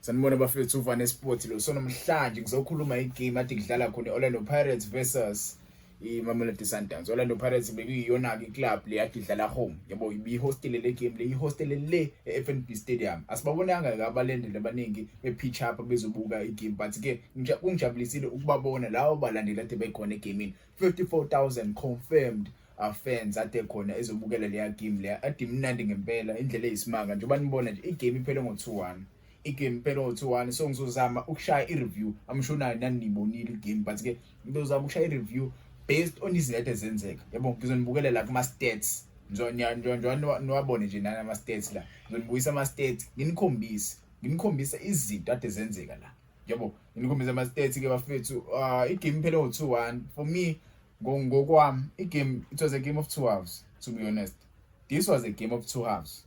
Sanibona bafethu, uvane Sport lo. So namhlanje ngizokhuluma igame ade kudlala khona i-Orlando Pirates versus iMamelodi Sundowns. Orlando Pirates bekuyiyona-ke iclub le ade idlala home. Yabo, ibihostile le game le, ihostele le e-FNB Stadium. Asibabonanga-ke abalandeli abaningi be-pitch up bezobuka igame, but-ke kungijabulisile ukubabona labo balandeli ade bekhona egamini. 54,000 confirmed fans ade khona ezobukela leya game leya ade imnandi ngempela, indlela eyisimanga. Njengoba nibona nje, igame iphele ngo-2-1, igame iphele ngo-2-1. So ngizozama ukushaya i-review. I'm sure nayo nani nibonile igame, but ke ngizozama ukushaya i-review based on izinto ezenzeka, yabo. Ngizonibukela la kuma-stats njengoba niwabone nje nani ama-stats la. Ngizonibuyisa ama-stats, nginikhombise izinto ade zenzeka la, yabo. Nginikhombise ama-stats ke bafethu. Igame iphele ngo-2-1. For me, ngokwami, igame, it was a game of two halves. To be honest, this was a game of two halves.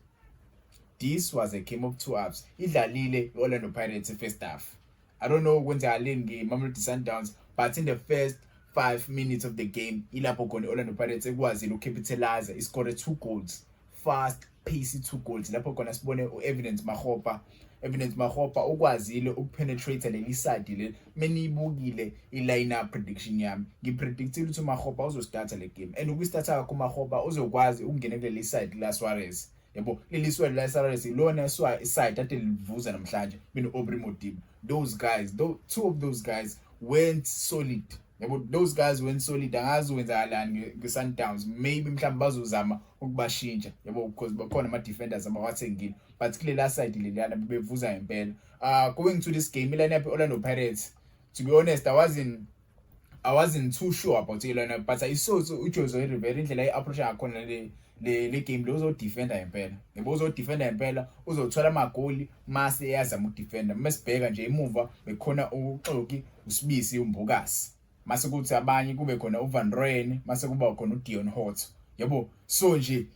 This was a game of two halves. Idlalile i-Orlando Pirates first half. I don't know kwenzakaleni nge-Mamelodi Sundowns, but in the first 5 minutes of the game, ilapho khona i-Orlando Pirates ekwazile ukucapitalize, iscore two goals, fast pace two goals. Lapho khona sibone u-Evidence Makgopa. Evidence Makgopa ukwazile ukupenetrate leli side le. Meniyibukile i-line up prediction yami, ngipredictile ukuthi uMakgopa uzostarta le game, and ukuyistarta kakho uMakgopa uzokwazi ukungena kuleli side la Suarez, yabo. Leli side la Suarez ilona side ade livuza namhlanje beno Aubrey Modiba. Those guys, though, two of those guys went solid, yabo. Those guys went solid. Angazi wenzakalani nge-Sundowns. Maybe mhlawumbe bazozama ukubashintsha, yabo, because bakhona ama-defenders abawathengile, but kulela side leliyana bebevuza ngempela. Going to this game, i-lineup Orlando Pirates, to be honest, I wasn't too sure about i-lineup, but I saw uJose Riveiro, indlela ayi-approach ngakhona le game lo, uzodefenda ngempela, yebo, uzodefenda ngempela, uzothola amagoli mase eyazama ukudefenda. Mesibheka nje emuva, bekhona uXoki, uSibisi, uMbokazi, mase kuthi abanye kube khona uVan Rooyen, mase kuba khona uDeon Hotto, yabo. So nje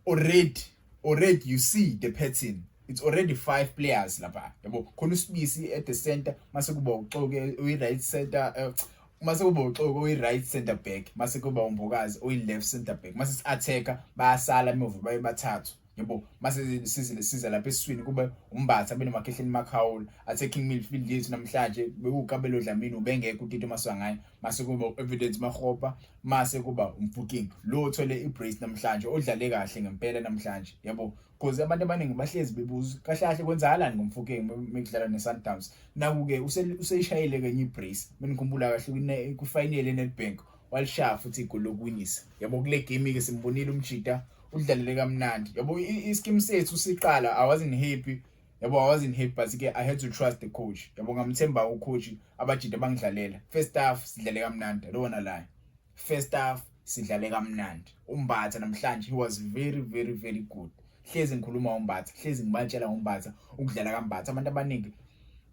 already you see the pattern. It's already five players lapha, yabo. Khona uSibisi at the center, mase kuba uXoki uyi right center, mase kuba uXoki oyi right center back, mase kuba uMbokazi oyi left center back, mase si-attacker bayasala emuva baye bathathu, yabo. Mase size siza lapha esiswini, kube uMbatha benoMakhehleni Makhaula. Attacking midfield yethu namhlanje bekuKabelo Dlamini, ubengekho uTito Maswanganyi, mase kuba uEvidence Makgopa, mase kuba uMofokeng lo othole ibrace namhlanje, odlale kahle ngempela namhlanje, yabo, because abantu abaningi bahlezi bebuza kahle kahle kwenzakalani ngoMofokeng mekudlala neSundowns. Naku-ke useyishayile kenye ibrace. Menikhumbula kahle, kwi-final eNedbank walishaya futhi igoli lokuwinisa, yabo. Kule game-ke simbonile umjida udlalele kamnandi, yabo. Ischeme sethu siqala, I wasn't happy, yabo, I wasn't happy, but ke I had to trust the coach, yabo. Ngamthemba ucoach, abajida bangidlalela. First half sidlale kamnandi, I don't wanna lie, first half sidlale kamnandi. UMbatha namhlanje, he was very, very, very good. Hlezi ngikhuluma uMbatha, hlezi ngibatshela ngoMbatha, ukudlala kaMbatha. Abantu abaningi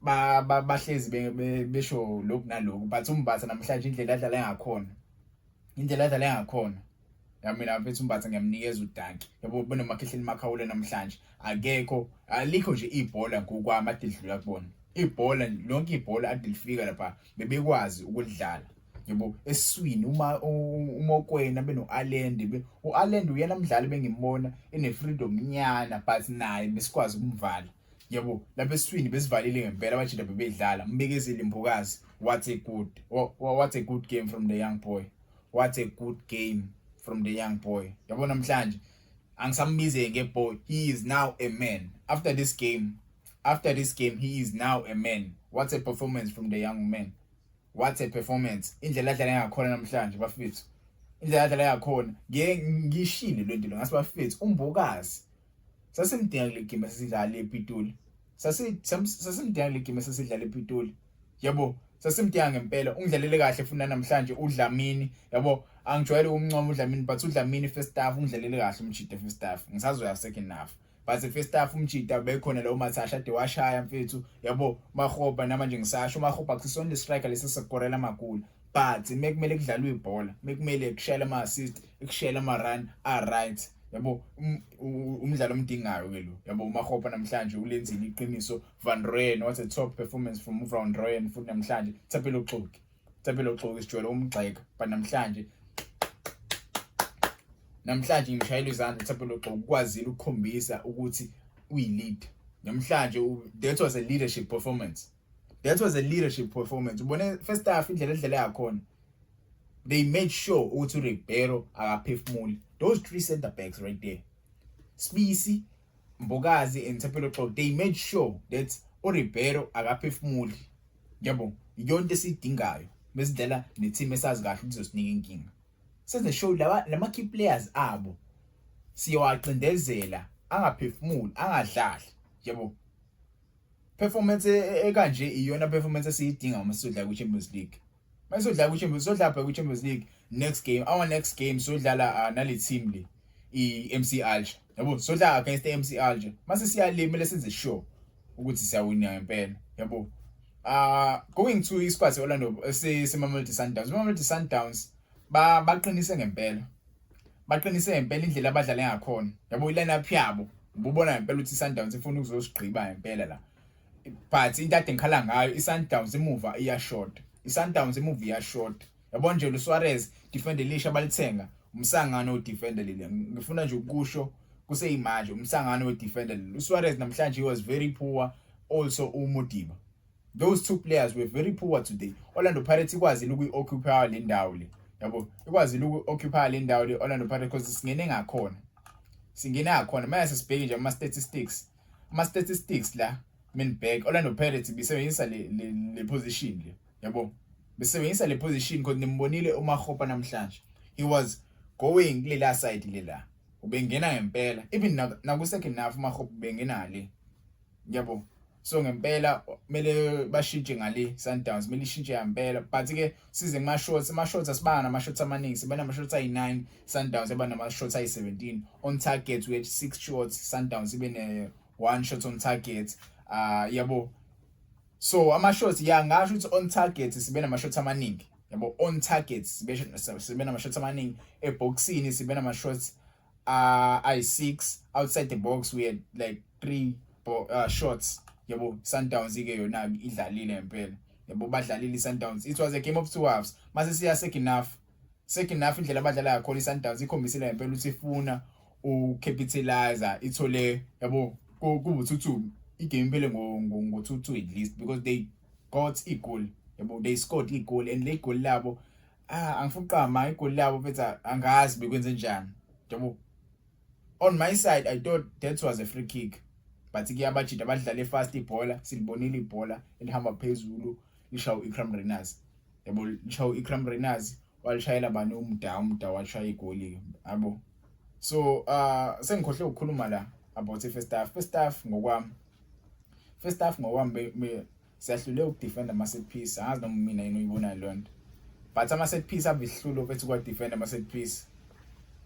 bahlezi besho lokhu nalokhu, but uMbatha namhlanje, indlela adlala ngakhona, indlela adlala ngakhona ya, mina mfethu, uMbatha ngiyamnikeza udanki, yabo. BenoMakhehleni Makhaula namhlanje, akekho, alikho nje ibhola ngokwami ade lidlula kubona ibhola lonke. Ibhola ade lifika lapha bebekwazi ukulidlala, yabo. Esiswini uma uMokwena beno-Allende, u-Allende uyena mdlali bengimbona ene-freedom nyana, but naye besikwazi ukumvala, yabo. Lapha esiswini besivalile ngempela, abajida bebedlala. Mbekezeli Mbokazi, what a good game from the young boy. What a good game from the young boy, yabo. Namhlanje angisambize ngeboy, he is now a man after this game. After this game, he is now a man. What a performance from the young man! What a performance! Indlela adlala ngakhona namhlanje bafethu, indlela adlala ngakhona, ngiye ngishile lento lo ngasi bafethu. UMbokazi sasimdinga kule game esidlala ePitoli, sasimdinga kule game esidlala ePitoli, yabo, sasimdinga ngempela. Ungidlalele kahle futhi namhlanje uDlamini, yabo. Angijwayele ukumncoma uDlamini, but uDlamini first half ungidlalele kahle umjida first half. Ngisazoya second half, but first half umjida bekhona lawo mathasha ade washaya mfethu, yabo. Makgopa namanje ngisasho, Makgopa akusona le striker lesi sakorela amagoli, but mekumele kudlalwe ibhola, mekumele kushayela ama assist, ekushayela ama run a right, yabo, umdlalo omdingayo ke lo, yabo. UMakgopa namhlanje ulenzile iqiniso. Van Rooyen, what a top performance from Van Rooyen futhi namhlanje. Thapelo Xoki, Thapelo Xoki sijwayele umgxeka, but namhlanje ngishayela izandla Thapelo Xoki, ukwazile ukukhombisa ukuthi uyi-leader. Namhlanje that was a leadership performance. That was a leadership performance. Ubone first half indlela edlala yakhona. They made sure ukuthi uRibeiro akaphefumuli. Those three center backs right there, Sibisi, Mbokazi and Thapelo Xhoko, they made sure that uRibeiro akaphefumuli. Yabo, iyonto esiyidingayo mesidlala ne-team esazi kahle ukuthi izosinika inkinga. Senze sure laba lama key players abo siyawacindezela angaphefumuli, angadlali, yabo. Performance ekanje iyona performance esiyidinga uma sizodlala ku-Champions League. Masizodlala ku-Champions, sodlala ku-Champions League next game, our next game sodlala nale team le, i-MC Alger, yabo. Sodlala against i-MC Alger. Mase siyale, kumele senze sure ukuthi siyawina ngempela, yabo. Going to isquad se-Orlando se-Mamelodi Sundowns, Mamelodi Sundowns ba baqinise ngempela, baqinise ngempela indlela abadlala ngakhona, yabo. I-lineup yabo ububona ngempela ukuthi i-Sundowns ifuna ukuzosigqiba ngempela la, but into ade ngikhala ngayo, i-Sundowns emuva iyashoda, i-Sundowns emuva iyashoda, yabo. Nje lo Suarez, defender lisha balithenga, umsangano we-defender leli. Ngifuna nje ukusho kuseyimanje, umsangano we-defender leli. uSuarez namhlanje, he was very poor, also uModiba. Those two players were very poor today. Orlando Pirates ikwazile ukuyi-occupy le ndawo le, yabo, ikwazile uku-occupy le ndawo le Orlando Pirates because singene ngakhona, singene ngakhona. Manje sibheke nje ama-statistics la minibhek, Orlando Pirates ibisebenzisa le position le, yabo, besebenzisa le position because nimbonile uMakgopa namhlanje, he was going kulela side lela, ubengena ngempela. Even naku second half uMakgopa ubengena le, yabo. So ngempela kumele bashintshe ngale, Sundowns kumele ishintshe ngempela. But ke size kuma shots, ama shots asibanga nama shots amaningi, siba nama shots ayi9, Sundowns eba nama shots ayi17. On target we had 6 shots, Sundowns ibe ne 1 shot on target, yabo. So ama shots ya, ngasho ukuthi on target sibe nama shots amaningi, yabo. On target sibe nama shots amaningi, eboxini sibe nama shots ayi6, outside the box we had like 3 shots, yabo. Sundowns ike yona idlalile ngempela, yabo, badlalile iSundowns. It was a game of two halves. Mase siya second half, second half indlela abadlala kakhona iSundowns ikhombisile ngempela ukuthi ifuna ucapitalize, ithole, yabo, kubu 2-2 igame iphele ngo 2-2 at least because they got a goal, yabo. They scored a goal and le goal labo, angifuni uqamba igoli labo mfethu, angazi bekwenze njani, yabo. On my side I thought that was a free kick, but ke abajida badlale fast ibhola, silibonile ibhola elihamba phezulu lishawa Iqraam Rayners, yabo, lishawa Iqraam Rayners, walishayela bani? UMda, uMda washaya igoli, yabo. So sengikhohle ukukhuluma la about i first half. First half ngokwami, first half ngokwami siyahluleka ukudefend ama set piece. Angazi noma mina yini uyibona leyo nto, but ama set piece abihlulo mfethu kwa defend ama set piece,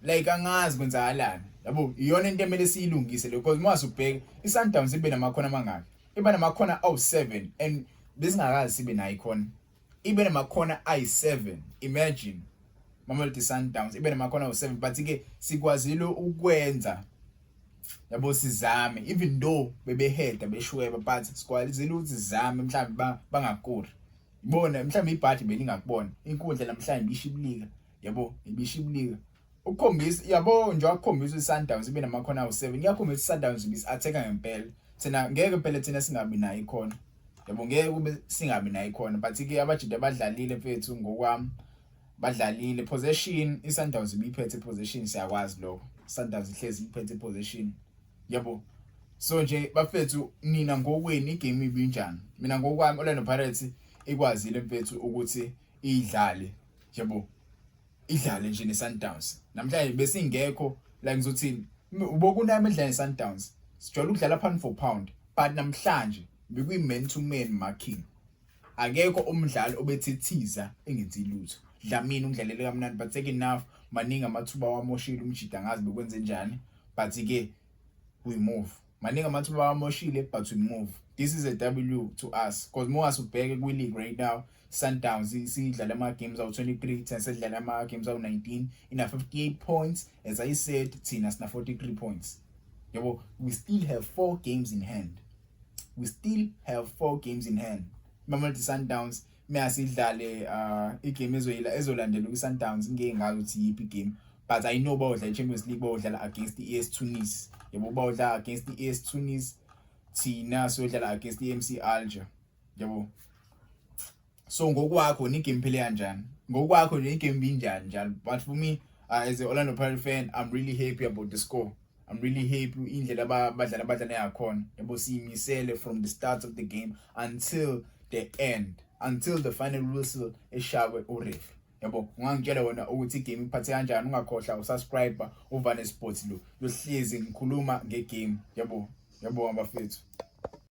like angazi kwenzakalani, yabo. Iyona into emele siyilungise le because mase ubheke iSundowns ibe namakhona amangaki? Iba namakhona awu7 and besingakazi sibe nayo ikhona, ibe namakhona ayi7. Imagine Mamelodi Sundowns ibe namakhona awu7, but ke sikwazile ukwenza, yabo, sizame even though bebeheda beshweba, but sikwazile ukuthi sizame mhlawumbe bangakori ibona, mhlawumbe ibhadi belingakubona inkundla namhlanje ibishibilika, yabo, ibishibilika ukukhombisa, yabo nje, wakukhombisa iSundowns ibe namakhona awu7, iyakhombisa iSundowns ibisi-attack ngempela. Thina ngeke phela thina singabi nayo ikhona, yabo, ngeke kube singabi nayo ikhona. But ke abajida badlalile mfethu, ngokwami badlalile. Possession, iSundowns ibiphethe possession, siyakwazi lokho, Sundowns ihlezi iphethe possession, yabo. So nje bafethu, nina ngokwenu igame ibinjani? Mina ngokwami Orlando Pirates ikwazile mfethu ukuthi idlale, yabo, idlale nje neSundowns namhlanje. Besingekho la, ngizothini, ubokunami edlala neSundowns, sijwayele ukudlala pound for pound, but namhlanje bekuyi man to man marking, akekho umdlali obethithiza engenzi lutho. Dlamini ungidlalele kamnandi, but second half maningi amathuba wamoshile umjida, ngazi bekwenze njani, but ke we move. Maningi amathuba wamoshile, but we move. This is a W to us because more asubheke kwi league right now, Sundowns sidlala ama games awu 23, thina sedlala ama games awu 19, ina 58 points. As I said, thina sina 43 points, yabo. We still have 4 games in hand, we still have 4 games in hand. Mamelodi Sundowns mayasidlale igame ezoyila ezolandela kwi-Sundowns, ngeke ngazi ukuthi yiphi igame, but I know bawudlala i-Champions League, bawudlala against i-AS Tunis, yabo, bawudlala against i-AS Tunis. Thina siyodlala against i-MC Alger, yabo. So ngokwakho ni game phele kanjani? Ngokwakho nje igame binjani njalo? But for me, as a Orlando Pirates fan, I'm really happy about the score. I'm really happy indlela abadlala yakhona, yabo. Siyimisele from the start of the game until the end, until the final whistle eshawe ureferee, yabo. Ungangitshela wena ukuthi igame iphathe kanjani. Ungakhohlwa usubscribe uVane Sports lo, yohlezi ngikhuluma ngegame, yabo. Yabo, abafethu.